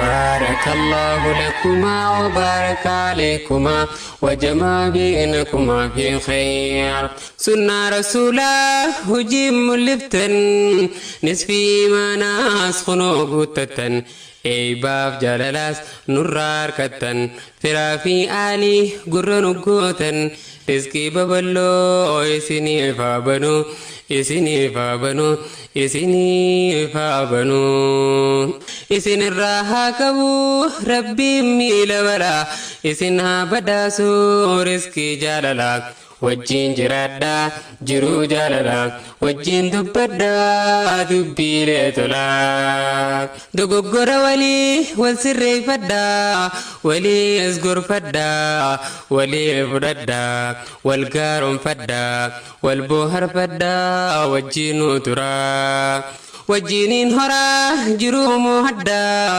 Baarakallahu lakumaa wa baaraka aleykumaa wa jamaa beynakumaa fi kheyr. Sunnaa Rasuulaa hujiin mul'iftan, nisfii imaanaas kunoo guuttattan. Eeybaaf jaalalaas nurraa arkattan, firaa fi aalii gurra nu gootan. Rizqii baballoo isiniif haa banu, isiniif haa banu, isiniif haa banu. Isinirraa haa qabu Rabbiin miila balaa, isin haa badhaasu rizqii jaalalaa. Wajjiin jiraadhaa jiruu jaalalaa, wajjiin dubbadhaa dubbiilee tolaa. Dogoggora walii wal sirreeffadhaa, waliis gorfadhaa, walii fudhadhaa, wal gaaromfadhaa, wal booharfadhaa, wajjiinuu turaa. Wajjiiniin horaa jiruu moohadhaa.